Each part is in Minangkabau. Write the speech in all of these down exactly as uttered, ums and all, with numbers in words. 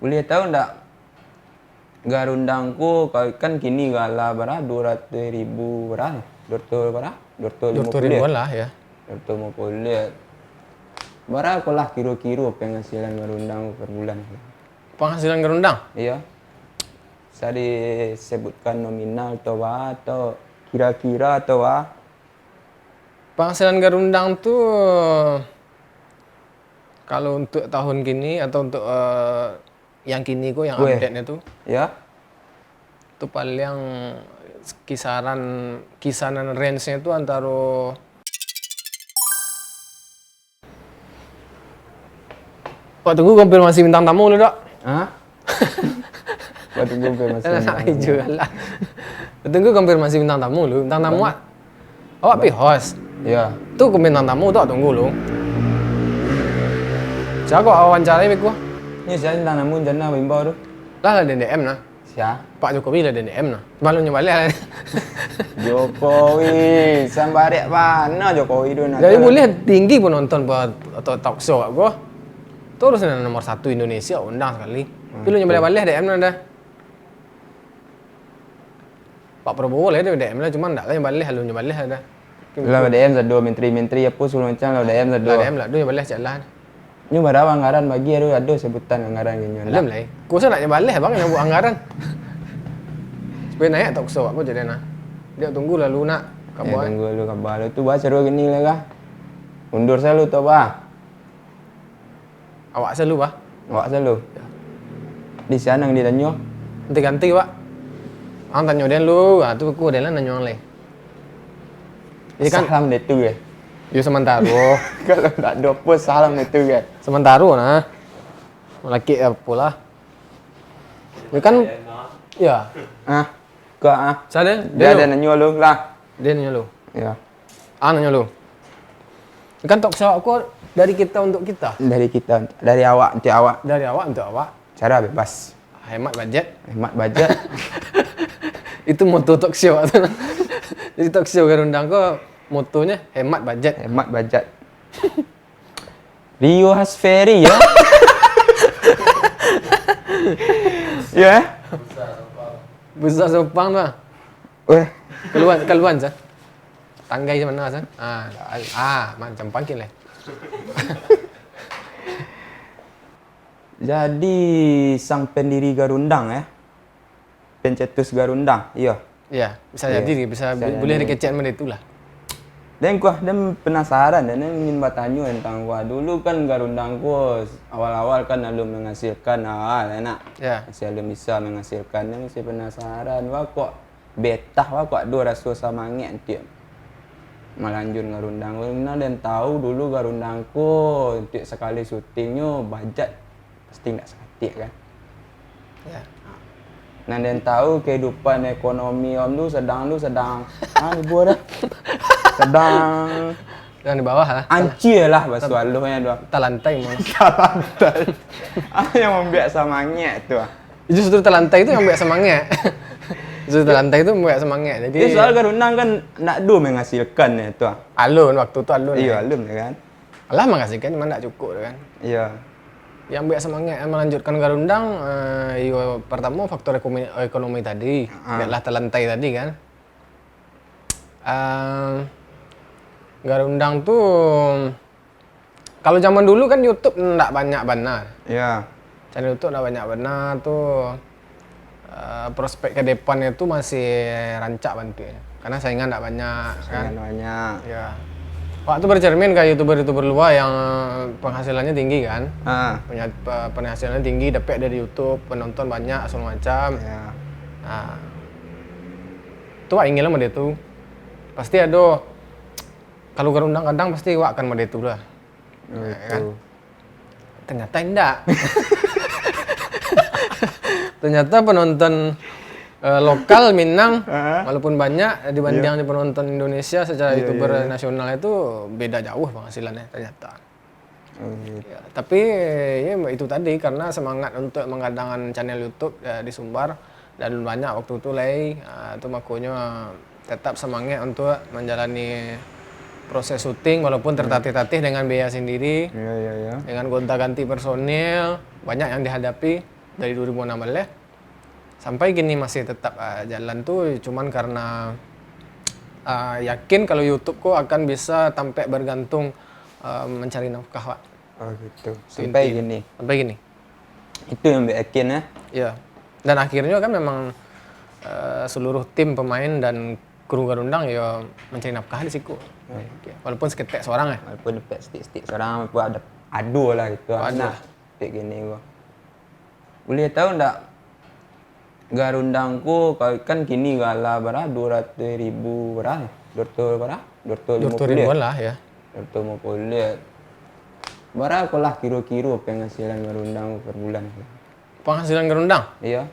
Buliah tahu ndak, garundang ko ka-, kan kini gala bara duo ratuih ribu bara, duo ratuih bara, duo ratuih limo puluah. Duo ratuih ribuan lah, ya. Duo ratuih limo puluah. Bara ko lah kiro-kiro penghasilan garundang ko per bulan? Penghasilan garundang? Iyo. Bisa disebutkan nominal atau ba, atau kira-kira atau ba? Penghasilan garundang tu, kalau untuk tahun kini atau untuk, eh, yang kini ko, yang Weh. update-nyo tu, Ya. tu paling kisaran, kisaran range-nyo tu antaro Wak tunggu konfirmasi bintang tamu dulu, Dok. Hah? Wak tunggu konfirmasi bintang tamu. Iyo lah. Tunggu konfirmasi bintang tamu dulu. Bintang tamu, Bang. Wak? Awak pi host. Iyo. Tu bintang tamu tu, wak tunggu dulu. Sia ko wawancarai beko? Ni sia bintang tamu, rencana baimbau tu. Lah, lah D M nah. Sia? Pak Jokowi lah D M nah. Balun nyo baleh lah. Jokowi, sambarek bana Jokowi tu nah. Jadi buliah tinggi penonton pa-, atau talk show ko. Terus nah nomor satu Indonesia undang sakali. Hmm, balun nyo baleh-baleh D M nah dah. Pak Prabowo lah D M lah, cuman ndak lah nyo baleh, alun nyo baleh lah dah. Lah D M sado, menteri-menteri apo sagalo macam lah D M sado. Lah D M lah, alun nyo baleh cak lah. Nyo bara anggaran bagi, ado, ado sebutan anggaran kini. Alun lai. Ko sa nak nyo baleh, Bang, nyo buek anggaran. Supaya naiak talk show, apo jadi nah. Diak tunggu lalu nak, eh, kabar. Tunggu lalu kabar. Tu bahas seru gini lah kah? Mundur selalu tu, bah. Awak selalu, bah. Awak selalu? Ya. Di sinan ditanyo? Ganti-ganti, Pak. Ang tanyo den lu, ah, tu ku den lah nanyo ang lai. Jadi kan, salam dek tu, eh. Yo, samantaro. Kalau ndak ado apo, salam dek tu, eh. Samantaro nah. Laki apo lah. Yo kan, ya. Ah, ka, ah. Sa den? Dia Den ada lu. Nanyo lu lah. Den nanyo lu. Ya. Ah, nanyo lu. Kan talk show ko dari kita untuk kita. Dari kita untuk, dari awak untuk awak. Dari awak untuk awak. Cara bebas. Hemat bajet. Hemat bajet. Itu moto talk show tu. Jadi talk show Garundang ko motonyo hemat bajet. Hemat bajet. Rio Hasferi, ya. Ya. Busa Sopang tu, ah. Weh. Kaluan, kaluan, sa. Tanggai sa mano, sa. Ah, ah, macam pangkil, eh. Jadi, sang pendiri Garundang, eh? Pencetus Garundang, iyo. Iya, bisa jadi, bisa, bisa bu-, boleh jadi. Dikecek model itulah. Den kuah, den penasaran, den ingin batanyo tentang kuah. Dulu kan Garundang ko awal-awal kan alun menghasilkan awal, ya nak? Ya. Masih alun bisa menghasilkan, den masih penasaran. Wah, kok betah, wah, kok ado raso samangek untuak malanjut Garundang ko. Karena den tahu dulu Garundang ko untuak sakali syutingnyo bajet pasti ndak saketek kan. Ya. Nan den tahu, kehidupan ekonomi om tu sedang, tu sedang, ah, ibu dah. Sedang Sedang di bawah lah. Ancur lah, baso aluhnyo tu. Talantai mah. Talantai. Ah, yang mambuek samangek tu, ah. Justru talantai tu yang mambuek samangek. Justru talantai tu mambuek samangek. Jadi, ya, soal Garundang kan ndak ado menghasilkan, ya, tu, ah. Alun, waktu tu alun, iyo, ya. Alun, ya kan? Alah menghasilkan, cuma ndak cukup tu kan. Iya. Yang buek samangek, eh, melanjutkan Garundang, eh, iyo, pertamo faktor ekonomi, ekonomi tadi, ah, biaklah talantai tadi kan. Ehm, Garundang tu, kalau zaman dulu kan YouTube ndak banyak bana. Iya. Channel YouTube ndak banyak bana tu, eh, prospek ke depannyo tu masih rancak bantuaknyo. Karena saingan ndak banyak, kan? Saingan banyak. Ya. Waktu bercermin ka YouTuber-YouTuber luar yang penghasilannya tinggi, kan? Ah. Punya, pe-, penghasilannya tinggi, dapek dari YouTube, penonton banyak, segala macam. Ya. Nah. Tu wak ingin lah model tu. Pasti ado, kalau Garundang kadang pasti wak akan model tu lah. Oh, ya, kan? Betul. Ternyata indak. Ternyata penonton, eh, lokal Minang, ah, walaupun banyak, dibanding, iya, dengan penonton Indonesia secara, iya, YouTuber, iya, iya, nasional itu beda jauh penghasilannya ternyata. Oh, gitu. Ya, tapi, ya, itu tadi, karena semangat untuk menggadangkan channel YouTube, ya, di Sumbar, dan banyak waktu tu lai, ah, tu makonyo tetap semangat untuk menjalani proses syuting walaupun, hmm, tertatih-tatih dengan biaya sendiri, iya, iya, iya, dengan gonta-ganti personil, banyak yang dihadapi. dari dua ribu enam belas sampai kini masih tetap, ah, jalan tu, cuman karena, ah, yakin kalau YouTube ko akan bisa tampek bergantung, ah, mencari nafkah, Wak. Oh, gitu. Itu Sampai inti. kini. Sampai kini. Itu yang buat yakin, eh? Ya. Dan akhirnya kan memang, eh, seluruh tim pemain dan kru Garundang ya mencari nafkah di siku. Hmm. Walaupun seketek seorang, eh. Walaupun dapat setik-setik seorang, apa ada, ado lah gitu. Ado Nah, lah. Kayak gini gua. Boleh tahu ndak, Garundang ko ka-, kan kini gala bara dua ratus ribu bara? Dua ratus bara? Dua ratus lima puluh. Dua ratus ribuan lah, ya. Dua ratus lima puluh. Bara ko lah kiro-kiro penghasilan Garundang per bulan? Penghasilan Garundang? Iya.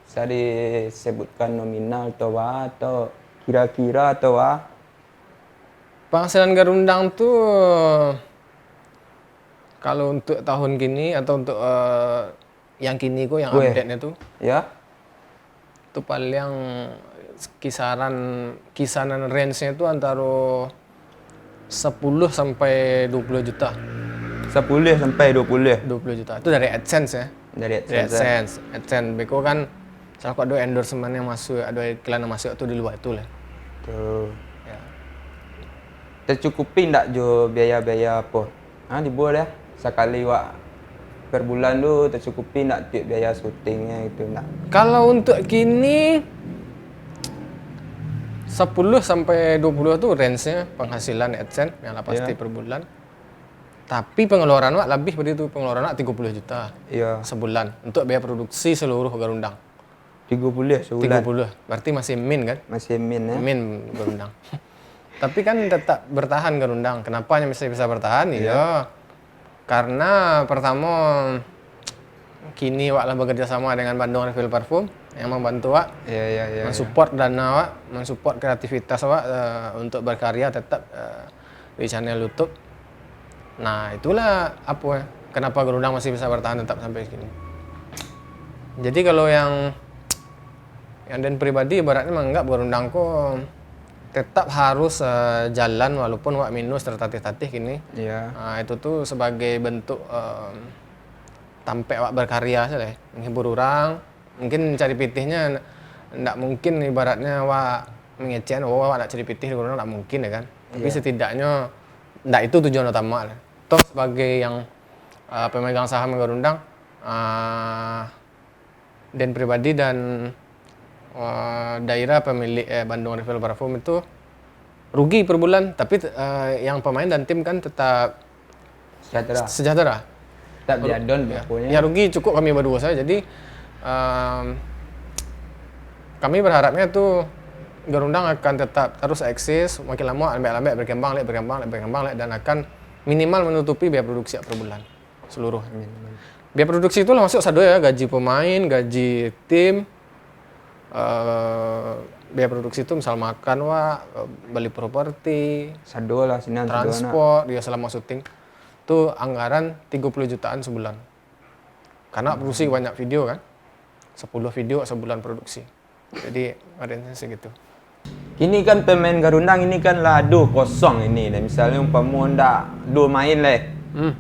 Bisa disebutkan nominal atau ba, atau kira-kira atau ba? Penghasilan Garundang tu, kalau untuk tahun kini atau untuk, eh, yang kini ko, yang Weh. update-nya tu, Ya. tu paling kisaran, kisaran range-nya tu antaro sepuluh sampai dua puluh juta. Sepuluh sampai dua puluh. Dua puluh juta. Itu dari AdSense, ya. Dari Dari AdSense, ya. AdSense. AdSense. Beko kan, misal kok ado endorsement yang masuk, ado iklan yang masuk tu di luar tu lah. Betul. Ya. Tercukupi ndak jo biaya-biaya apo? Ha, dibuat dah. Sakali wak per bulan tu tercukupi ndak tiok biaya syutingnyo gitu ndak? Kalau untuk kini, sepuluh sampai dua puluh tu range-nya penghasilan AdSense yang lah pasti Ya. per bulan. Tapi pengeluaran wak lebih dari itu, pengeluaran wak tiga puluh juta Iya. sebulan untuk biaya produksi seluruh Garundang. Tiga puluh sebulan? Tiga puluh. Berarti masih min kan? Masih min, ya? Min Garundang. Tapi kan tetap bertahan Garundang. Kenapa hanya bisa, bisa bertahan? Iya. Iya. Karena pertama, kini wak lah bekerja sama dengan Bandung Refill Parfum yang membantu wak, Iya, iya, iya, iya. mensupport dana wak, mensupport kreativitas wak, eh, untuk berkarya tetap, eh, di channel YouTube. Nah, itulah apa, kenapa Garundang masih bisa bertahan tetap sampai kini. Jadi kalau yang, yang den pribadi ibaratnya menganggap Garundang ko tetap harus, eh, jalan walaupun wak minus tertatih-tatih kini. Iya. Ah, itu tu sebagai bentuk, em, tampek wak berkarya saja, menghibur orang. Mungkin cari pitihnya ndak mungkin ibaratnya wak mengecekan, "Oh, wak ndak cari pitih di Garundang," ndak mungkin ya kan. Tapi Iya. setidaknya ndak itu tujuan utama lah. Toh sebagai yang, eh, pemegang saham Garundang, eh, den pribadi dan, eh, daerah pemilik, eh, Bandung Refill Parfum itu rugi per bulan, tapi, eh, yang pemain dan tim kan tetap Sejahtera. sejahtera. Tetap Ru-, diadon ya. pokoknya. Yang rugi cukup kami berdua saja. Jadi, em, kami berharapnya tu Garundang akan tetap terus eksis, makin lama lambek-lambek berkembang, lek berkembang, lek berkembang, lek, dan akan minimal menutupi biaya produksi per bulan seluruh. Amin, amin. Biaya produksi tu lah masuk sado ya, gaji pemain, gaji tim, eh, biaya produksi tu misal makan wak, eh, beli properti, Sado lah, sinan sado nak. transport, ya selama syuting. Tu anggaran tiga puluh jutaan sebulan. Karena produksi banyak video kan. Sepuluh video sebulan produksi. Jadi, range-nya segitu. Kini kan pemain Garundang ini kan lah ado kosong ini. Nah, misalnya umpamo ndak do main leh. Hmm.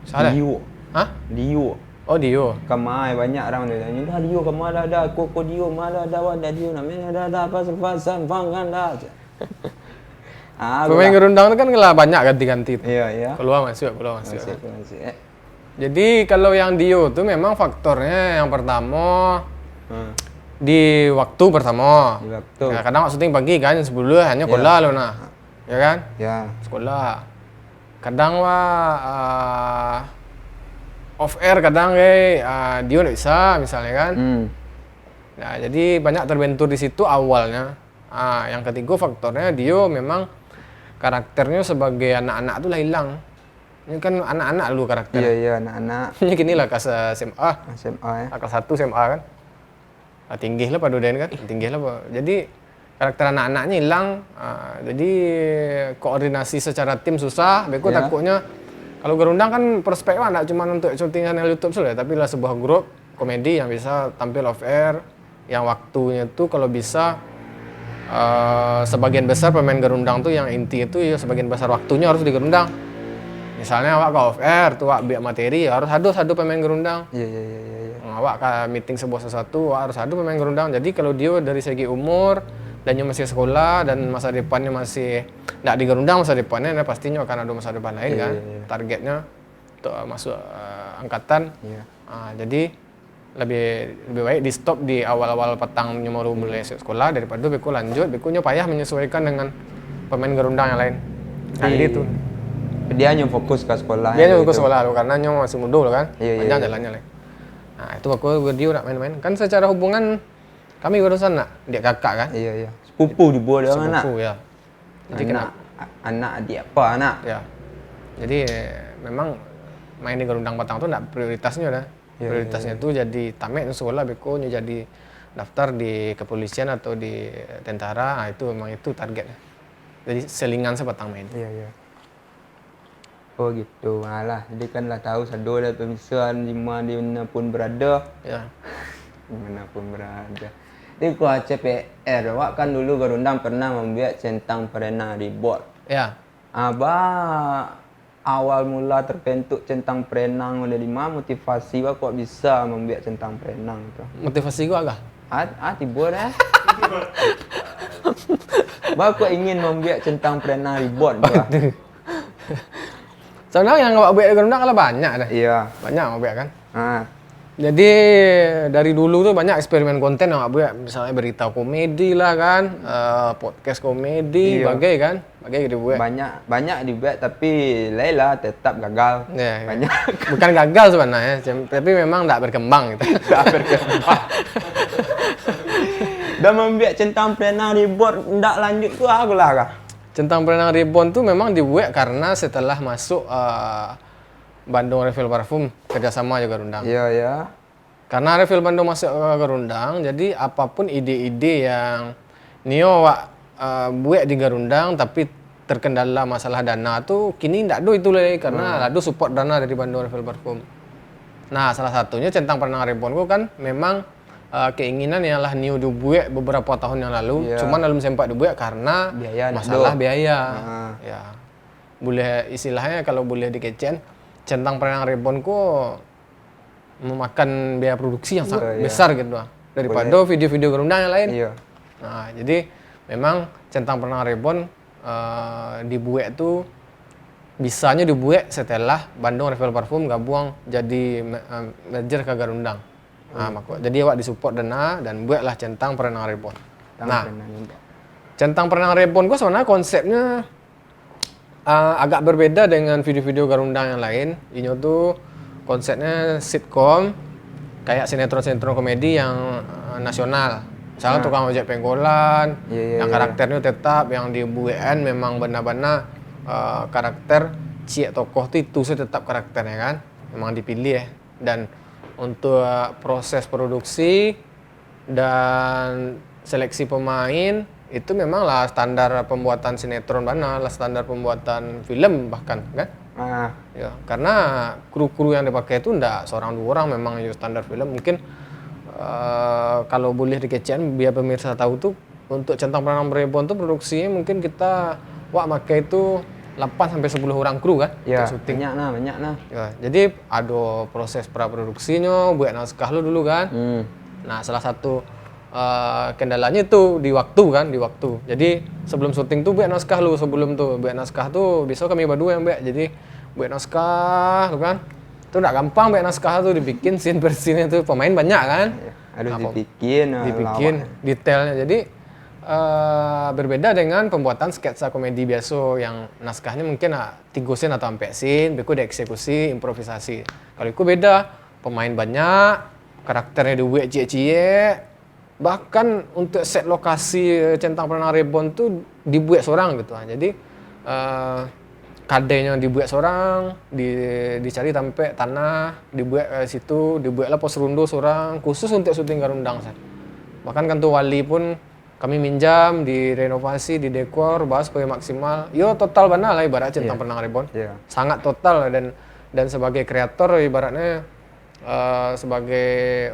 Salah. Dio. Hah? Dio. Oh, Dio. Kama banyak orang dia tanya, "Dah Dio kama dah, dah. Ko, ko Dio ma dah, dah, dah Dio nak main dah, dah, pasang, pasang, bang kan dah." Ah, Pemain itulah. Garundang tu kan lah banyak ganti-ganti tu. Iya, iya. Keluar masuk, keluar masuk. Masuk, masuk, eh. Jadi, kalau yang Dio tu memang faktornya yang pertama, Hmm. di waktu pertama. Di waktu. Ya, kadang awak syuting pagi kan, jam sepuluh, hanya Ya. sekolah lo nah. Ya kan? Ya. Sekolah. Kadang wak, ah, off air kadang, eh, ah, Dio ndak bisa, misalnya kan. Hmm. Nah, jadi banyak terbentur di situ awalnya. Ah, yang ketiga faktornya Dio memang karakternya sebagai anak-anak tu lah hilang. Ini kan anak-anak dulu karakter. Iya, iya, anak-anak. Ini kini lah kas S M A. S M A, ya. Ah, kelas satu S M A kan. Ah, tinggi lah pado den kan. Tinggi lah pa-, jadi karakter anak-anaknya hilang. Ah, jadi koordinasi secara tim susah. Beko Ya. takutnya kalau Garundang kan prospek wak ndak cuma untuk syuting channel YouTube saja, tapi lah sebuah grup komedi yang bisa tampil off air, yang waktunya tu kalau bisa, eh, sebagian besar pemain Garundang tu yang inti itu ya sebagian besar waktunya harus di Garundang. Misalnya awak ka off air tu, awak buek materi, harus ado satu pemain gerundang. Iya, iya, iya, iya, iya. Awak ka meeting sebuah sesuatu, awak harus ado pemain gerundang. Jadi kalau dio dari segi umur dan nyo masih sekolah dan masa depannyo masih ndak di gerundang masa depannyo, nah, pastinyo akan ado masa depan lain Iya, kan. Iya, iya. Targetnyo untuk masuk uh, angkatan. Iya. Uh, jadi lebih lebih baik di stop di awal-awal patang nyo baru mulai sekolah daripada beko lanjut, beko nyo payah menyesuaikan dengan pemain gerundang yang lain. Nah, jadi itu. Dia hanya fokus ke sekolah. Dia nyo ke sekolah lo karena nyo masih mudo lo kan. Iya, iya, Panjang iya. Jalannyo lah. Nah, itu aku video nak main-main. Kan secara hubungan kami barusan nak diak kakak kan. Iya, iya. Sepupu di bawah dia anak. Sepupu ya. Jadi Anak, a- anak adik apa anak? Ya. Jadi memang main di gerundang patang tu ndak prioritasnyo dah. Ya, Prioritasnyo tu jadi tamat sekolah beko nyo jadi daftar di kepolisian atau di tentara, ah, itu memang itu target. Jadi selingan sapatang main. Iya, iya. Oh gitu. Alah, jadi kan lah tahu sado dah pemirsa di mana di mana pun berada. Ya. Di mana pun berada. Jadi kau C P R, awak kan dulu garundang pernah membuat centang perenang ribot. Ya. Abah awal mula terbentuk centang perenang dari ma motivasi awak kok bisa membuat centang perenang tu? Motivasi gua agak. Ah, ah tiba dah. Bah kok ingin membuat centang perenang ribot tu. Ah. Sebenarnya yang awak buat di gerundang lah banyak dah. Iya. Banyak awak buat kan. Ah. Jadi dari dulu tu banyak eksperimen konten yang awak buat, misalnya berita komedi lah kan, eh, podcast komedi, Iya. bagai kan, bagai kita buat. Banyak banyak dibuat tapi lain lah tetap gagal. Ya, ya. Banyak. Bukan gagal sebenarnya, cem- tapi memang tak berkembang gitu. Tak berkembang. Dan membuat centang perenang ribot ndak lanjut tu aku lah kah? Centang perenang ribot tu memang dibuat karena setelah masuk uh, Bandung Refill Parfum kerjasama juga Rundang. Iya, iya. Karena Refill Bandung masuk ke Rundang, jadi apapun ide-ide yang nio awak uh, buat di Garundang tapi terkendala masalah dana tu, kini ndak ado itu lagi karena ado support dana dari Bandung Refill Parfum. Nah, salah satunyo centang perenang ribon ko kan memang uh, keinginan yang lah nio dibuat beberapa tahun yang lalu, Iya. Cuman alun sempat dibuat karena Biaya ndak masalah ado. biaya. Ah. Ya. Boleh istilahnyo kalau boleh dikecekan, centang perenang ribon ko memakan biaya produksi yang sangat Iya, iya. besar gitu lah. Daripada video-video Garundang yang lain. Iya. Nah, jadi memang centang perenang ribon uh, dibuat tu bisanyo dibuat setelah Bandung Refill Parfum gabuang jadi ma- uh, merger ke Garundang. Nah, mako jadi awak disupport dana dan buatlah centang perenang ribon. Nah, Perenang ribot. centang perenang ribon ko sebenarnya konsepnya uh, agak berbeda dengan video-video Garundang yang lain. Inyo tu konsepnya sitkom, kayak sinetron-sinetron komedi yang uh, nasional. Misalnya Ah. Tukang Ojek Pengkolan, Iya, iya, yang iya. Karakternya tetap, yang dibuekan memang benar-benar uh, karakter ciek tokoh tu itu saja tetap karakternya kan, memang dipilih. Dan untuk proses produksi dan seleksi pemain itu memang lah standar pembuatan sinetron bana, lah standar pembuatan film bahkan kan. Ah, Ya, karena kru-kru yang dipakai itu ndak seorang dua orang, memang yo standar film. Mungkin uh, kalau boleh dikecekan biar pemirsa tahu tu, untuk centang perenang ribon tu produksinya mungkin kita wak makai tu lapan sampai sepuluh orang kru kan ya, untuk syuting. Banyak nah, banyak nah. Ya, jadi ado proses pra produksinyo, buat naskah lo dulu kan. Hmm. Nah, salah satu uh, kendalanya tu di waktu kan, di waktu. Jadi sebelum syuting tu buat naskah lo, sebelum tu buat naskah tu biasa kami berdua yang buat. Jadi buat naskah tu kan, tu ndak gampang buat naskah tu, dibikin scene per scene tu, pemain banyak kan. Harus Apa? Dibikin, Dibikin detailnya. Jadi uh, berbeda dengan pembuatan sketsa komedi biasa yang naskahnya mungkin uh, tiga scene atau empat scene, beko dieksekusi, improvisasi. Kalau itu beda, pemain banyak, karakternya dibuat ciek-ciek, bahkan untuk set lokasi eh, centang perenang ribon tu dibuat seorang gitu. Ha. Jadi uh, kadainyo dibuat seorang, di, dicari tampek tanah, dibuat uh, situ, dibuatlah pos ronda seorang khusus untuk syuting Garundang saja. Bahkan kantor wali pun kami minjam, direnovasi, didekor, bahas supaya maksimal. Yo total bana lah ibarat centang Iya. Perenang Ribon. Iya. Sangat total dan dan sebagai kreator ibaratnya uh, sebagai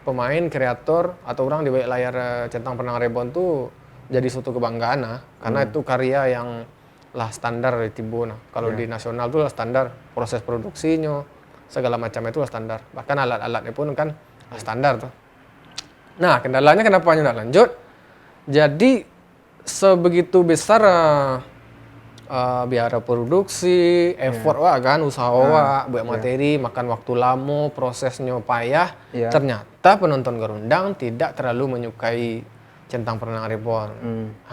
pemain kreator atau orang di balik layar uh, centang Perenang Ribon tu jadi suatu kebanggaan lah karena itu karya yang lah standar dari tibo nah. Kalau di nasional tu lah standar, proses produksinyo, segala macam itu lah standar. Bahkan alat-alatnya pun kan lah standar tuh. Nah, kendalanya kenapa nyo ndak lanjut? Jadi, sebegitu besar, eh, eh, biaya produksi, effort wak kan, usaha wak, buat materi, makan waktu lamo, prosesnyo payah. Ternyata penonton Garundang tidak terlalu menyukai Centang Perenang Reborn.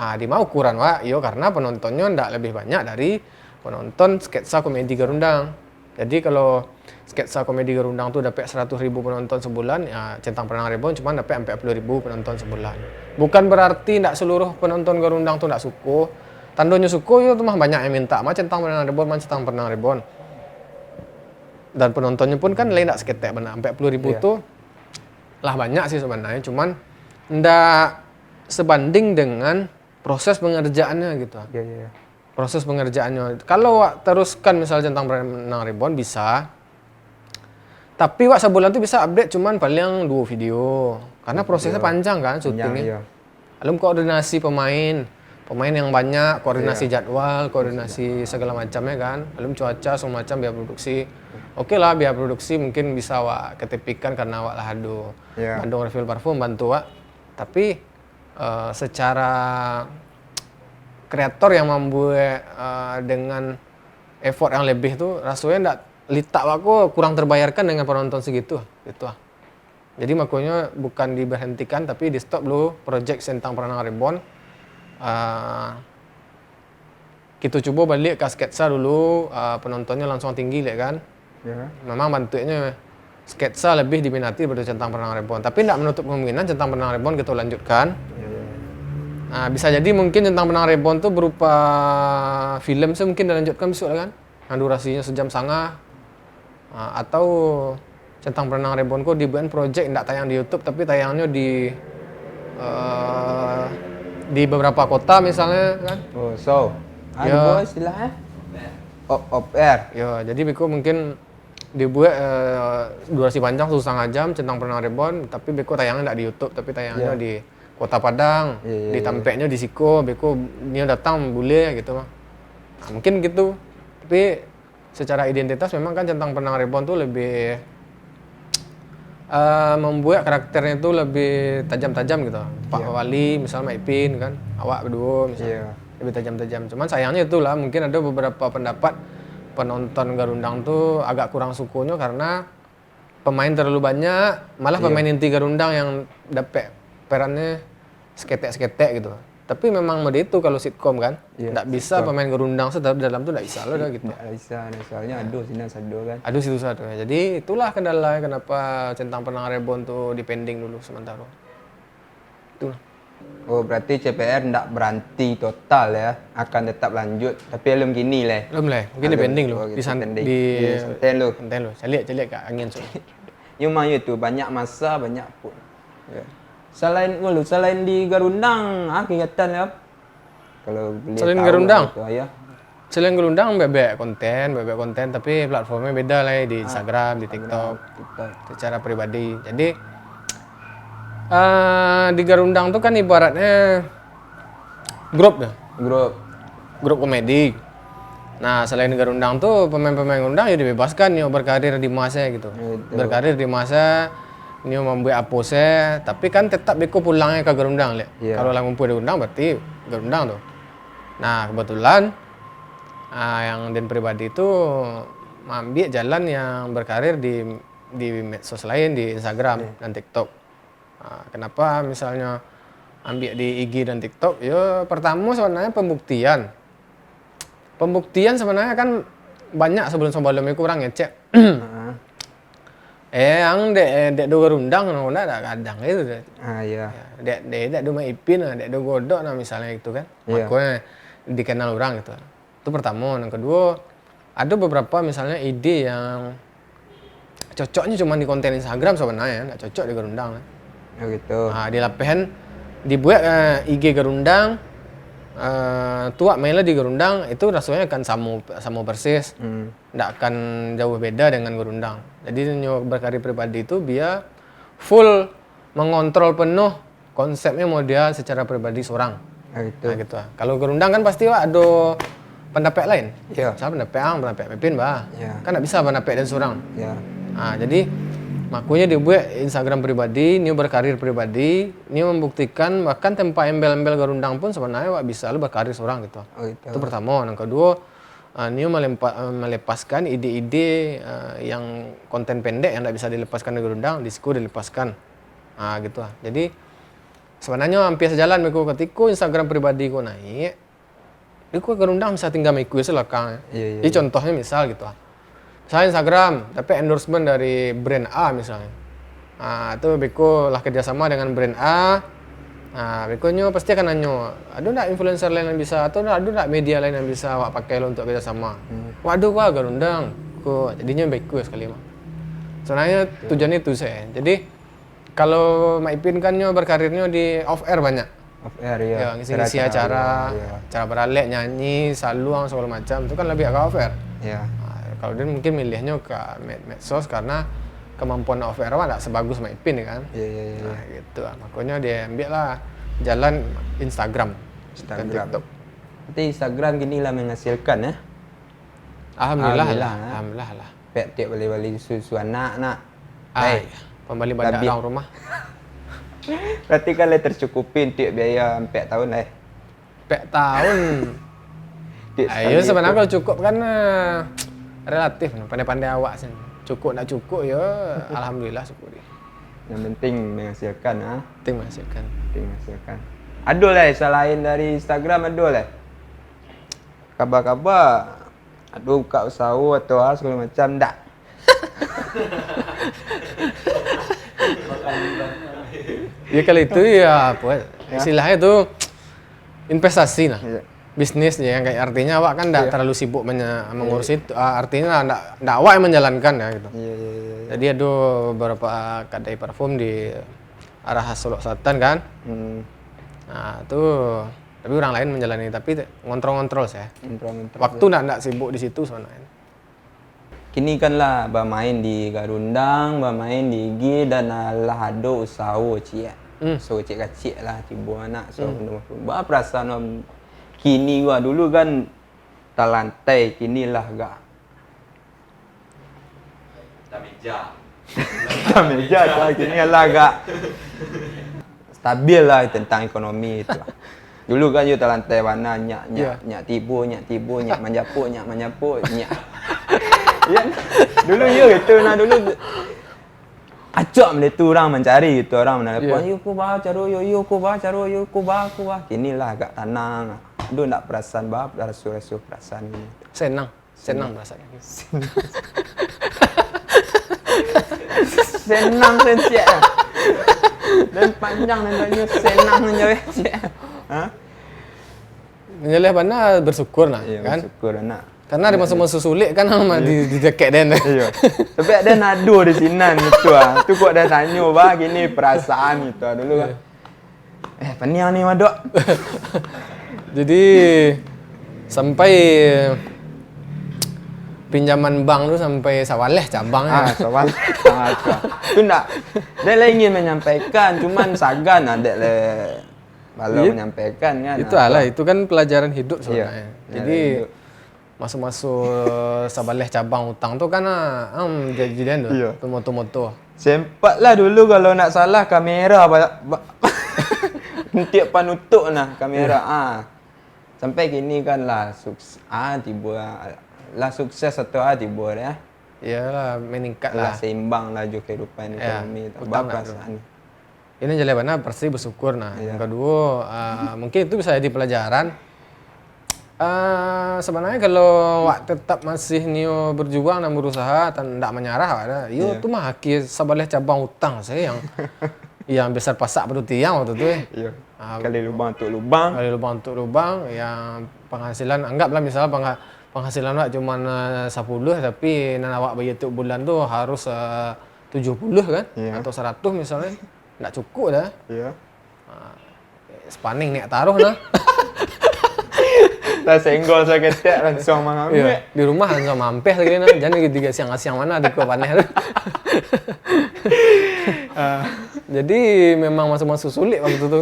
Ha, di ma ukuran wak, iyo karena penontonnya ndak lebih banyak dari penonton sketsa komedi Garundang. Jadi kalau sketsa komedi Garundang tu dapek seratus ribu penonton sebulan, ya Centang Perenang Reborn cuma dapek ampek puluah ribu penonton sebulan. Bukan berarti ndak seluruh penonton Garundang tu ndak suko. Tandonyo suko, yo tu mah banyak yang minta, mah Centang Perenang Reborn, mah Centang Perenang Reborn. Dan penontonnya pun kan lain ndak seketek bana, ampek puluah ribu tu lah banyak sih sebenarnya, cuman ndak sebanding dengan proses pengerjaannya gitu. Proses pengerjaannya. Kalau wak teruskan misal Centang Perenang Reborn bisa, tapi wak sabulan tu bisa update cuman paling duo video. Karena prosesnya panjang kan syutingnya. Alun koordinasi pemain, pemain yang banyak, koordinasi jadwal, koordinasi segala macamnya kan. Alun cuaca, segala macam, biaya produksi. Oke lah, biaya produksi mungkin bisa wak ketepikan karena wak lah ado Bandung Refill Parfum bantu wak. Tapi, eh, secara kreator yang mambuek, eh, dengan effort yang lebih tu, rasonyo ndak, litak wak ko kurang terbayarkan dengan penonton segitu, gitu lah. Jadi makonyo bukan diberhentikan, tapi di-stop dulu project Centang Perenang Reborn. Ah, kito cubo baliak ka sketsa dulu, ah, penontonnya langsung tinggi lek kan. Memang bantuaknya sketsa lebih diminati daripada Centang Perenang Reborn. Tapi ndak menutup kemungkinan Centang Perenang Reborn kito lanjutkan. Ah, bisa jadi mungkin Centang Perenang Reborn tu berupa film sih mungkin dilanjutkan besok lah kan. Yang durasinyo sejam setengah. Ah, atau Centang Perenang Reborn ko dibuekan project ndak tayang di YouTube, tapi tayangnyo di, eh, di beberapa kota misalnya kan. Oh, so. Ah, dibuek istilahnyo? Op, op air. Yo, jadi beko mungkin dibuek, eh, durasi panjang satu setengah jam, Centang Perenang Reborn, tapi beko tayangnyo ndak di YouTube, tapi tayangnyo di Kota Padang, ditampeknyo di siko, beko nio datang buliah gitu mah. Nah, mungkin gitu. Tapi secara identitas memang kan Centang Perenang Reborn tu lebih, eh, mambuek karakternyo tu lebih tajam-tajam gitu. Pak Wali, misal Mak Ipin kan, awak baduo misal. Lebih tajam-tajam. Cuman sayangnyo itulah, mungkin ado beberapa pendapat penonton Garundang tu agak kurang sukonyo karena pemain terlalu banyak, malah pemain inti Garundang yang dapek perannyo saketek-saketek gitu. Tapi memang mode itu kalau sitkom kan, ndak bisa pemain Garundang se dalam tu ndak bisa lo dah gitu. Ndak bisa, ndak bisa. Soalnyo ado sinan sado kan. Ado situ sado. Jadi itulah kendala kenapa Centang Perenang Reborn tu dipending dulu sementaro. Itulah. Oh, berarti C P R ndak beranti total ya, akan tetap lanjut, tapi alun kini leh. Alun leh, mungkin dipending lo. Oh, gitu, disan-, dipending. Di-, disanten lo. Santen lo, caliak-caliak ka angin so. Yo mah yo tu, banyak masa, banyak pun. Ya. Selain, ngulu, selain di Garundang, ah, kegiatan ya? Kalau boleh tahu Garundang? Gitu, ya. Selain Garundang, banyak konten, banyak konten, tapi platformnya beda lah ya, di Instagram, di TikTok, TikTok. Secara pribadi. Jadi, eh, di Garundang tu kan ibaratnya grup ya? Grup. Grup komedi. Nah, selain Garundang tu, pemain-pemain Garundang ya dibebaskan, yo berkarir di masa gitu. Ya, betul. Berkarir di masa, nio mambuek apo se, tapi kan tetap beko pulangnya ke Garundang, lek. Iya. Kalau lah ngumpul di Garundang, berarti Garundang tu. Nah, kebetulan, ah, yang den pribadi tu maambiak jalan yang berkarir di, di medsos lain, di Instagram dan TikTok. Ah, kenapa misalnya ambiak di I G dan TikTok? Yo, pertamo sebenarnya pembuktian. Pembuktian sebenarnya kan banyak sebelum-sebelum itu orang ngecek. Heeh. Eh, ang dek, dek do Garundang, no, ndak, ndak gadang itu deh. Ah, iya. Ya, dek, dek, dek do Mak Ipin, dek do Godok, nah, misalnya itu kan. Iya. Makanya dikenal orang gitu. Itu pertamo. Yang kedua, ada beberapa misalnya ide yang cocoknya cuma di konten Instagram sebenarnya, nggak cocok di Garundang. Oh gitu. Ah, di lapehan dibuat, eh, I G Garundang, eh, tuak main lah di Garundang, itu rasanya akan sama, sama persis. Hmm. Nggak akan jauh beda dengan Garundang. Jadi nyo berkarir pribadi itu dia full mengontrol penuh konsepnya model secara pribadi seorang. Ah, gitu. Nah, gitu lah. Kalau Garundang kan pasti, Wak, ado pandapek lain. Ya. Misal pandapek ang, pandapek Mepin bah. Ya. Kan ndak bisa pandapek den surang. Ya. Ha, jadi makonyo dibuek Instagram pribadi, nio berkarir pribadi, nio membuktikan bahkan tanpa embel-embel garundang pun sebenarnya awak bisa lo berkarir surang gitu. Oh, gitu. Itu pertamo. Yang kedua, ah, nio melempa- eh, melepaskan ide-ide eh, yang konten pendek yang ndak bisa dilepaskan di garundang, di siko dilepaskan. Ah, gitu lah. Jadi sebenarnya hampir sejalan beko, ketiko Instagram pribadi ko naik, iko garundang bisa tinggal mengikuti selakang. Iya, iya, Jadi iya. Contohnya misal gitu lah. Misal Instagram dapat endorsement dari brand A misalnya. Ah, tu beko lah kerjasama dengan brand A. Ah, bekonyo pasti akan nanyo, ada ndak influencer lain yang bisa atau ado ndak media lain yang bisa awak pakai lo untuk kerjasama? Hmm. Wak ado ko garundang ko, jadinyo beko sekali mah. Sebenarnya tujuannya itu saja. Jadi kalau Mak Ipin kan nyo berkarirnyo di off air banyak. Off air ya. Ya, ngisi-ngisi acara, Ya. acara baralek, nyanyi, saluang segala macam, itu kan lebih agak off air. Ya. Nah, kalau dia mungkin milihnya ke med- medsos karena kemampuan off air awak tak sebagus Mak Ipin kan. Ya, ya, ya. Nah, gitu lah. Makanya dia ambil lah jalan Instagram, dan Instagram. TikTok. Berarti Instagram kini lah menghasilkan ya. Alhamdulillah, Alhamdulillah, lah. eh. Alhamdulillah lah. Pek tiap bali-bali susu anak nak. Ah, Baik. iya. Pembali badak Labih. Orang rumah. Berarti kan lah tercukupin tiap biaya empat tahun lah. Eh. Pek tahun. Tiap Ah, sekali ya sebenarnya itu. Kalau cukup kan eh, relatif, pandai-pandai awak sih. Cukup tak cukup ya, alhamdulillah syukur. Yang penting menghasilkan ah. Penting menghasilkan. Penting menghasilkan. Aduh lah selain dari Instagram aduh lah. Kabar-kabar aduh buka usaha atau ah, segala macam dak. Ya kalau itu ya apa? Istilahnya itu investasi lah. Iya. Bisnis ya yang kayak artinya awak kan tidak Iya. terlalu sibuk menye- mengurus itu. Ah, artinya tidak tidak awak yang menjalankan ya gitu. Iya iya iya. Jadi ada beberapa kedai parfum di arah Solok Selatan kan. Hmm. Nah, itu tapi orang lain menjalani tapi ngontrol-ngontrol saya. Intro-intro. Waktu ndak ndak sibuk di situ sebenarnya. Kini kan lah bamain di garundang, bamain di I G dan ah, lah ado usaho ciek. Hmm. Usaho ciek kacik lah tibo anak so hmm. Ba perasaan am, kini wah dulu kan talantai kini lah gak Tameja. tameja lah kini lah gak stabil lah tentang ekonomi itu. Dulu kan yo talantai bana nyak nyak Ya. nyak tibo nyak tibo nyak manjapo nyak manjapo nyak. Ya, dulu yo itu nah dulu acok benda tu orang mencari gitu orang menelpon Ya. yo ko ba caro yo yo ko ba caro yo ko ba ko ba kini lah agak tanang. Dulu ndak perasaan ba rasu-rasu perasaan gitu. Senang, senang perasaan. Senang sen ciek. Dan panjang dan banyak senang dan jawab ciek. Ha? Menyaleh bana bersyukur lah Iya, kan. Bersyukur anak. Karena ada masa-masa sulit kan sama di di dekek den. Iya. Tapi ada nado di sinan gitu ah. Tu kok dah tanyo bah gini perasaan gitu ah dulu kan. Eh, paniang ni madok. Jadi sampai pinjaman bank tu sampai sawaleh cabang Ah, ya. Soal. Ah, tu. Tu ndak. Dia lah ingin menyampaikan, cuman sagan ada le kalau Iya. menyampaikan kan. Itu lah, itu kan pelajaran hidup Iya. sebenarnya. Jadi masuk-masuk sabaleh cabang utang tu kan ah, am, jadi jadian tu, Iya. tu moto-moto. Sempat lah dulu kalau nak salah kamera ba- ba- Untiak panutup nah kamera ah. Sampai kini kan lah sukses ah tiba lah sukses atau ah tiba ya. Iyalah meningkat Lah lah. Seimbang lah jo kehidupan Ya, ekonomi tak utang apa tak perasaan. Ini jalan bana pasti bersyukur nah. Iya. Yang kedua, ah, mungkin itu bisa jadi pelajaran. Ah, sebenarnya kalau awak tetap masih nio berjuang dan berusaha dan ndak menyerah awak dah. Yo Iya. Tu mah haki sabaleh cabang utang saya yang yang besar pasak padu tiang waktu tu eh. Iya. Ah, Kali lubang tu lubang. Kali lubang untuk lubang, yang penghasilan anggaplah misal pengha- penghasilan awak cuma uh, sepuluh tapi nan awak bayar tiap bulan tu harus uh, tujuh puluh kan Iya. Atau seratus misalnya. Ndak cukup dah. Iya. Sepaning niat taruh nah. Dah senggol saketek langsung mengambil. Iya, di rumah langsung mampeh lagi nah. Jangan di tiga siang siang mana di kau paneh tu. Ah, jadi memang masa-masa sulit waktu tu.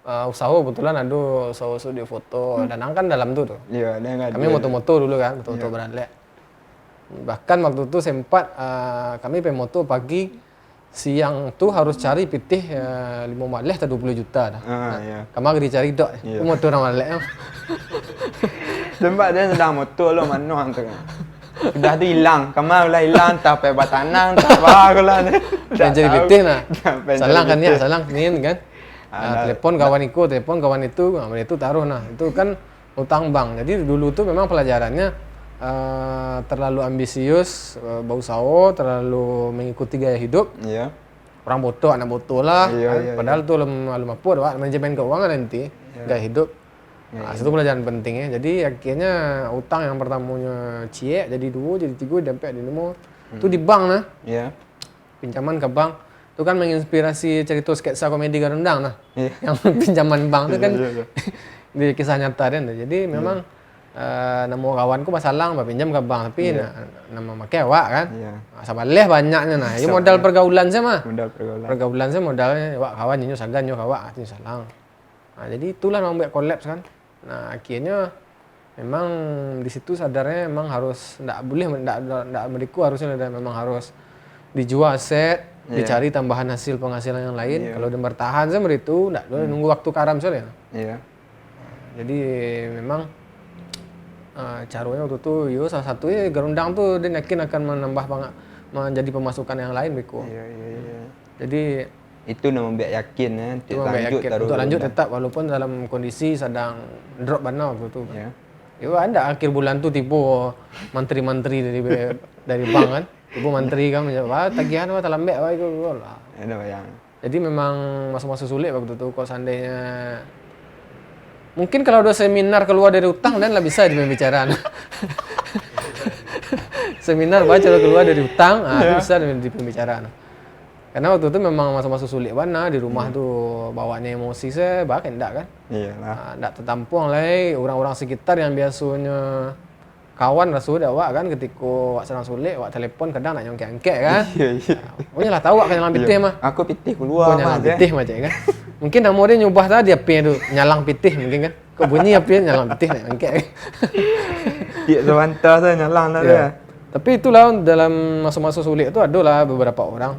ah, usaho kebetulan ado usaho studio foto. Hmm. Dan ang kan dalam tu tu. Iyo, ado yang Kami ado. moto-moto dulu kan, moto-moto Iyo. baralek. Bahkan waktu tu sempat, ah, kami pai moto pagi, siang tu harus cari pitih, ah, limo baleh atau duo puluah juta dah. Ah, Nah, iyo. Kama gari cari dok. Iyo. Moto urang baralek tu. Sempat dia sadang moto lo mano tu kan. Sudah tu ilang, kama lah ilang, entah pai batanang, entah apa lah. Yang cari pitih nah. Salang kan niat, salang nian kan. Ah, Ah, telepon kawan iko, telepon kawan itu, ah, itu taruh nah. Itu kan utang bank. Jadi dulu tu memang pelajarannya, eh, terlalu ambisius, eh, bausaho, terlalu mengikuti gaya hidup. Iyo. Orang botok, anak botok lah, Iyo, kan. iyo, Padahal iyo. tu alun, alun apo doh, Wak, manajemen keuangan nanti, Iyo. gaya hidup. Iyo, Ah, iyo. situ pelajaran penting ya. Jadi akhirnya utang yang pertamonyo ciek, jadi duo, jadi tigo, jadi ampek, jadi limo. Tu Hmm. di bank nah. Iyo. Pinjaman ke bank. Tu kan menginspirasi cerita sketsa komedi Garundang nah. Iyo. Yang pinjaman bank tu Iyo, kan iyo, iyo. di kisah nyata dia tu. Jadi Iyo. memang, eh, namo kawan ko basalang, bapinjam ke bank, tapi Iyo. na-, nan mamakai awak kan. Iyo. Ah, sabaleh banyaknyo nah. Iyo, modal Sabaleh. pergaulan sajo mah. Modal pergaulan. Pergaulan sajo modalnyo, awak kawan inyo sagan, nyo ka awak, ah, tu salang. Nah, jadi itulah nan mambuek kolaps kan. Nah, akhirnya memang di situ sadarnya memang harus, ndak boleh, ndak, ndak, ndak madiku harusnya, dan memang harus dijua aset, Iya. dicari tambahan hasil penghasilan yang lain. Iya. Kalau dia bertahan saja itu, ndak boleh Hmm. nunggu waktu karam saja. Iya. Jadi memang, eh, caranya waktu tu, yo, salah satu, eh, Garundang tu dia yakin akan menambah panga-, menjadi pemasukan yang lain beko. Iya, iya, iya. Jadi, Itu nan mambuek yakin, eh, Itu untuk mambuek lanjut yakin taruh untuk lanjut Garundang. tetap walaupun dalam kondisi sadang drop bana waktu tu. Ya. Yo, ado akhir bulan tu tibo mantri-mantri dari, dari bank kan. Tibo mantri kan, "Wah, tagihan, wah, talambek, wah, itu, itu lah." Ado bayang. Jadi memang maso-maso sulik waktu tu. Kalau seandainya, mungkin kalau ada seminar keluar dari utang, dan lah bisa di pembicaraan. Seminar baca keluar dari utang, ah, itu Ya. bisa di, di pembicaraan. Karena waktu tu memang maso-maso sulik bana, di rumah Hmm. tu bawaannyo emosi se, bah, indak kan? Iyalah. Ah, indak tatampuang lai urang-urang sekitar yang biasonyo kawan raso dek awak kan, ketiko awak sadang sulik, awak telepon kadang ndak angkek-angkek kan? Iya, iya. Ah, pokoknyo lah tahu awak ka nyalang Iya. pitih mah. Aku pitih keluar Pokoknyo mah, nyalang eh. pitih mah, cek kan? Mungkin namo dia nyubah tadi H P tu, nyalang pitih mungkin kan? Kok bunyi H P nyalang pitih ndak angkek. Tiap sabanta saja nyalang lah Ya. dia. Tapi itulah, dalam maso-maso sulik tu adolah beberapa orang,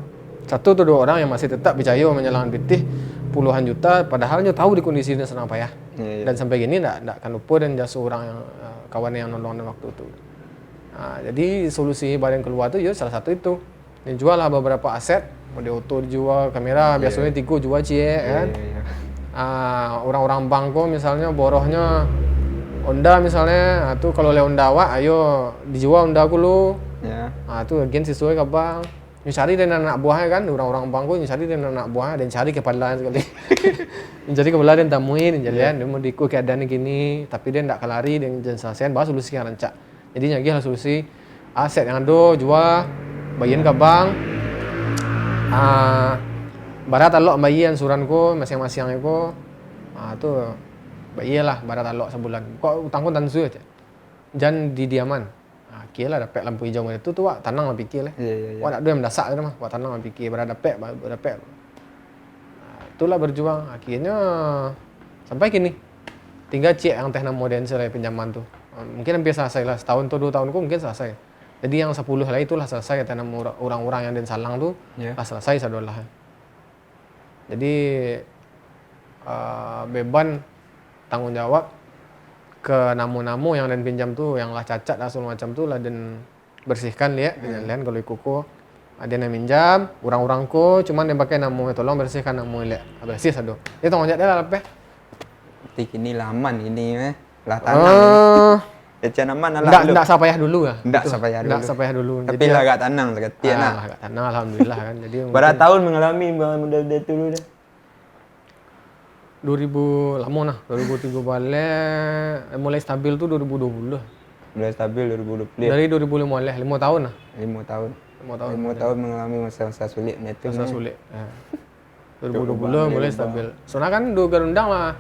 satu atau dua orang yang masih tetap picayo manyalangan pitih puluhan juta, padahal nyo tahu di kondisi dia sadang payah. Ya, ya. Dan sampai kini ndak, ndak akan lupo dan jaso urang yang, eh, kawan yang nolong dan waktu tu. Ah, jadi solusi badan keluar tu, yo, salah satu itu. Dijual lah beberapa aset, model oto dijual, kamera, Iya. biasonyo tigo jua ciek, Iya, kan. iya, iya. Ah, urang-urang bank ko misalnyo borohnyo Honda misalnyo, ah, tu kalau lai Honda awak, ayo dijual Honda ko lu. Iya. Ah, tu agen sisuai ka bank. Nyo cari dari anak buah kan, urang-urang bank ko nyo cari dari anak buah, dan cari kepala sekali. Nyo cari kepala dan tamui, dan Iya. jalian, dia mau diikut keadaan gini, tapi dia ndak ka lari, dan jan selesaian, baru solusi yang rancak. Jadi, nyo agiah lah solusi, aset yang ado, jua, bagian ka bank. Ah, bara talok bayia angsuran ko, masiang-masiang ko. Ah, tu, bayia lah, bara talok sabulan. Kok utang ko tantu sajo. Jan didiaman. Ah, oke lah, dapek lampu hijau macam tu, tu, wak, tanang lah pikir lah. Iya, iya, iya. Wak, ndak ado yang mandasak tu mah. Wak, tanang lah pikir, bara dapek, ba-, dapek. Ah, itulah berjuang. Akhirnya, sampai kini. Tinggal ciek yang teh namo den selai pinjaman tu. Ah, mungkin hampir selesai lah. Setahun tu, dua tahun ko mungkin selesai. Jadi yang sapuluah lai tu lah selesai, teh namo ura-, urang-urang yang den salang tu Ya. lah selesai sadolah. Jadi, ah, beban tanggung jawab ke namo-namo yang den pinjam tu, yang lah cacat lah segala macam tu lah den bersihkan liak, Iya. liak kalau iko ko. Ah, den yang minjam, urang-urang ko, cuman den pakai namo, "Tolong bersihkan namo liak." Ah, bersih sado. Jadi tanggung jawab dia lah lapeh. Tapi kini lah aman kini, eh. Lah tanang. Ah. Kecek aman lah Ndak, lalu. ndak sapayah dulu lah. Ndak Gitu. sapayah Ndak dulu. sapayah dulu. Tapi Jadi, lah agak tanang saketiak ah, nak. lah agak tanang, alhamdulillah kan. Jadi Bara mungkin tahun mangalami model dia tu dulu dah? Dua ribu, lamo nah, dua ribu tigo baleh, eh, mulai stabil tu dua ribu dua puluh. Mulai stabil dua ribu dua puluh. Dari dua ribu limo baleh, limo tahun lah. Limo tahun. Limo tahun. Limo tahun mangalami masa-masa sulik macam tu Masa ni. sulik, ya. Dua ribu dua puluh mulai stabil. Soalnya kan dulu Garundang lah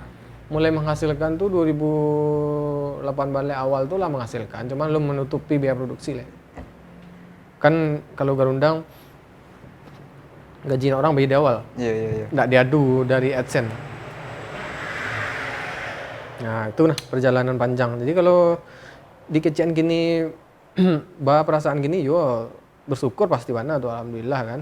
mulai menghasilkan tu dua ribu lapan baleh awal tu lah menghasilkan, cuman belum menutupi biaya produksi lah. Kan kalau Garundang, gaji orang bayar di awal. Iya, iya, iya. Ndak diadu dari AdSense. Nah, itu nah perjalanan panjang. Jadi kalau di kecekan kini, ba perasaan kini, yo bersyukur pasti bana tu, alhamdulillah kan.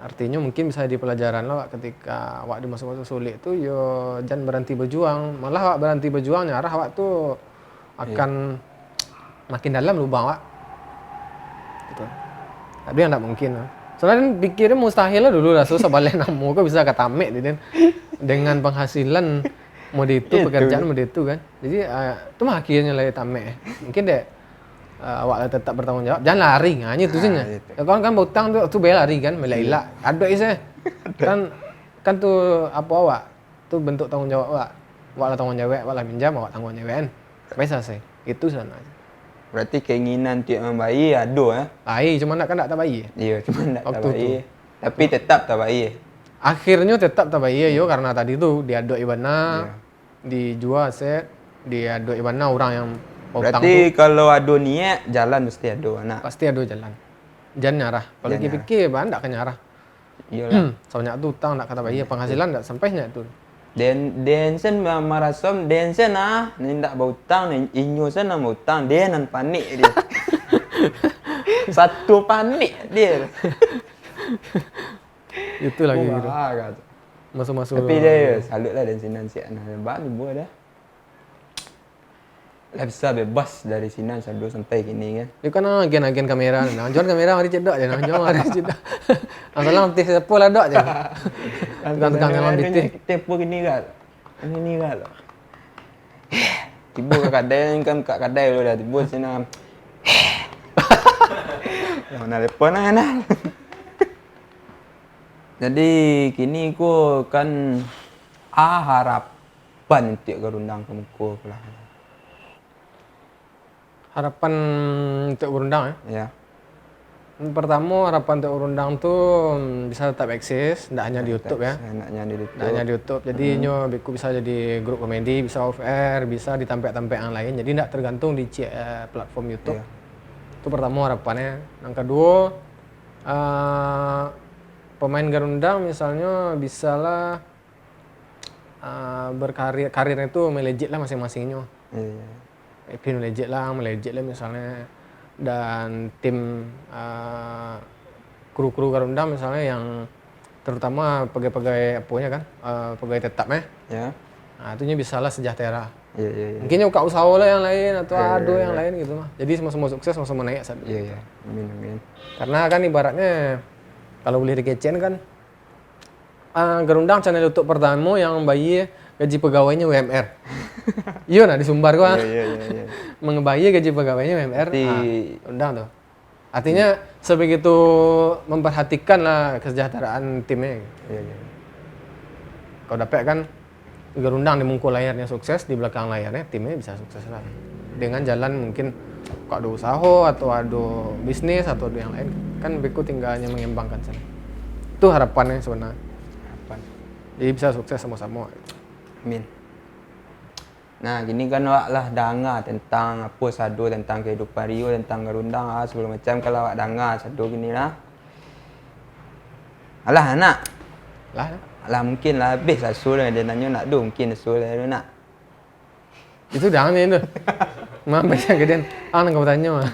Artinyo mungkin bisa jadi pelajaran lah, Wak, ketika awak di masa-masa sulik tu, yo jan berhenti berjuang. Malah awak berhenti berjuang, nyarah awak tu akan makin dalam lubang awak. Gitu. Tapi yang tak mungkin lah. Soalnya kan pikirnya mustahil lah dulu lah, so sabaleh namo ko bisa ka tamek di den. Dengan penghasilan mode itu, pekerjaan mode itu kan. Jadi, ah, tu mah akhirnya lah tamek. Mungkin dek, ah, awak lah tetap bertanggung jawab. Jangan lari, ha, nyo tu sajo. Ya, kan, kan bautang tu, tu bayar lari kan, melak-ilak. Ado isi. Kan, kan tu apo awak? Tu bentuk tanggung jawab awak. Awak lah tanggung jawab, awak lah minjam, awak tanggung jawab kan. Baik selesai. Itu sabananyo. Berarti keinginan untuak mambayia ado, eh? Ai, cuma nak kan tak tabayia. Iyo, cuma nak tabayia. Tapi tetap tabayia. Akhirnyo tetap tabayia, yo, karena tadi tu diadok ibana, dijua aset, diadok ibana urang yang bautang tu. Berarti kalau ado niat, jalan mesti ado, nak. Pasti ado jalan. Jan nyarah. Kalau pikir-pikir, baa ndak ka nyarah. Iyolah. Sabanyak tu utang ndak ka tabayia, penghasilan ndak sampai sabanyak tu. Den, den sen ma-, maraso, den sen ah, nan indak bautang, inyo sen nan bautang, den nan panik dia. Satu panik dia. Itu lagi gitu. Masa-masa. Tapi dia salut lah den sinan siak nah, ba tibo dah. Lah bisa bebas dari sinan sado sampai kini kan. Dia kan agen-agen kamera nah. Jual kamera mari cedok je nah. Jual mari cedok. Masalah artis siapa lah dok je. Tukang-tukang dalam bitih. Tempo gini kan. Ini kan. Tibo ka kadai kan, ka kadai dulu dah. Tibo sinan. Yang mana telepon lah nah. Jadi kini ko kan, ah, harap pan untuak Garundang ka muko pulang? Harapan untuak Garundang, eh? Ya. Pertamo, harapan untuak Garundang tu, mm, bisa tetap eksis, ndak hanya di YouTube, ya. Ndak hanya di YouTube. Ndak hanya di YouTube. Jadi, nyo beko bisa jadi grup komedi, bisa off air, bisa di tampek-tampek yang lain. Jadi, ndak tergantung di ci-, eh, platform YouTube. Ya. Itu pertamo harapannya. Yang kedua, eh, pemain Garundang misalnyo bisalah ah, berkarir, karirnya itu melejit lah masing-masingnyo. Iya. Ipin melejit lah, melejit lah misalnya. Dan tim, ah, kru-kru Garundang misalnya yang terutama pegawai-pegawai aponya kan, ah, pegawai tetap eh. Ya. Ah, itu nyo bisalah sejahtera. Iya, iya, iya. Mungkin nyo buka usaha lah yang lain atau ado yang lain gitu mah. Jadi sama-sama sukses, sama-sama naik satu. Iya, iya. Amin, amin. Karena kan ibaratnya kalau boleh dikecekan kan, ah, Garundang channel YouTube pertamo yang mambayia gaji pegawainya U M R. Iyo nah, di Sumbar ko, ah. Iya, iya, iya, iya. Mambayia gaji pegawainya U M R, ah, Garundang tu. Artinya, sebegitu memperhatikan lah kesejahteraan timnya. Iya, iya. Kalau dapek kan, Garundang di muko layarnya sukses, di belakang layarnya timnya bisa sukses lah. Dengan jalan mungkin kok ado usaho atau ado bisnis atau ado yang lain, kan beko tinggalnya mengembangkan sana. Itu harapannya sebenarnya. Harapan. Jadi bisa sukses samo-samo. Amin. Nah, kini kan awak lah danga tentang apo sado, tentang kehidupan Rio, tentang Garundang, ah, segalo macam kan lah awak danga sado kini lah. Alah, nak. Lah, nak. Alah, mungkin lah abih lah so lah, dia nanyo nak do, mungkin so lah tu, nak. Itu dah ni tu. Mampai yang gede. Ah, nak kau tanyo ah.